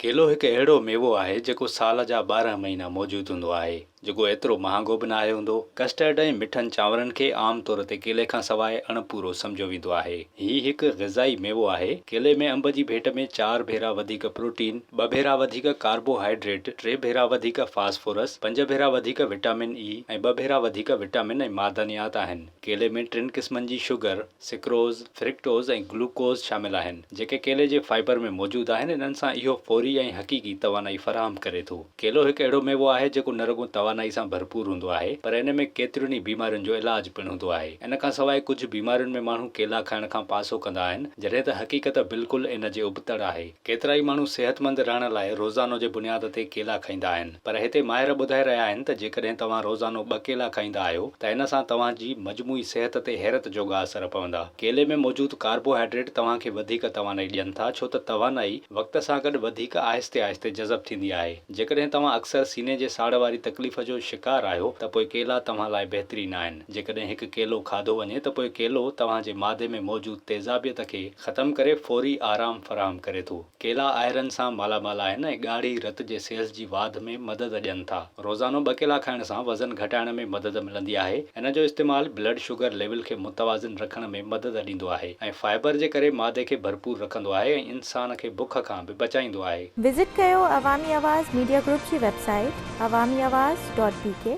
ڪيلو هڪ اهڙو ميوو آهي جيڪو سال جا 12 مهينا موجود هوندو آهي، جيڪو ايترو مهانگو به ناهي هوندو. ڪسٽرڊ ۽ مٺن چانورن کي عام طور تي ڪيلي کان سواء اڻ پورو سمجهيو ويندو آهي. هي هڪ غذائي ميوو آهي. ڪيلي ۾ انب جي ڀيٽ ۾ چار ڀيرا وڌيڪ پروٽين، ٻه ڀيرا وڌيڪ ڪاربوهائيڊريٽ، ٽي ڀيرا وڌيڪ فاسفورس، پنج ڀيرا وڌيڪ وٽامن اي ۽ ٻه ڀيرا وڌيڪ وٽامن ۽ معدنيات آهن. ڪيلي ۾ ٽن قسمن جي شگر، سڪروز، فرڪٽوز ۽ گلوڪوز شامل آهن، جيڪي ڪيلي جي فائبر ۾ موجود آهن، انهن سان اهو فوري ۽ حقيقي توانائي فراهم ڪري ٿو. ڪيلو هڪ اهڙو ميوو آهي جيڪو نه رڳو توانائي سان ڀرپور هوندو آهي پر ان ۾ ڪيترين ئي بيمارين جو علاج پڻ هوندو آهي. ان کان سواء ڪجهه بيمارين ۾ ماڻهو ڪيلا کائڻ کان پاسو ڪندا آهن، جڏهن ته حقيقت بلڪل ان جي ابتڙ آهي. ڪيترائي ماڻهو صحتمند رهڻ لاء روزانو جي بنياد تي ڪيلا کائيندا آهن پر هتي ماهر ٻڌائي رهيا آهن ته جيڪڏهن توهان روزانو ٻه ڪيلا کائيندا آهيو ته ان سان توهان جي مجموعي صحت تي حيرت جوڳا اثر پوندا. ڪيلي ۾ موجود ڪاربوهائيڊريٽ توهان کي وڌيڪ توانائي ڏين ٿا ڇو ته توانائي وقت سان گڏ وڌيڪ آهستي آهستي جذب ٿيندي آهي. جيڪڏهن توهان اڪثر سيني جي ساڙ واري تڪليف جو شڪار آهيو ته پوء ڪيلا توهان لاء بهترين آهن. جيڪڏهن هڪ ڪيلو کاڌو وڃي ته پوء ڪيلو توهان جي معدي ۾ موجود تيزابيت کي ختم ڪري فوري آرام فراهم ڪري ٿو. ڪيلا آئرن سان مالا مال آهن ۽ ڳاڙهي رت جي سيلز جي واڌ ۾ مدد ڏين ٿا. روزانو ٻه ڪيلا کائڻ سان وزن گهٽائڻ ۾ مدد ملندي آهي. ان جو استعمال بلڊ شگر ليول کي متوازن رکڻ ۾ مدد ڏيندو آهي ۽ فائبر جي ڪري معدي کي ڀرپور رکندو آهي ۽ انسان کي بک کان به بچائيندو آهي. وزٽ ڪيو عوامي آواز ميڊيا گروپ جي website Awami Awaz dot B K.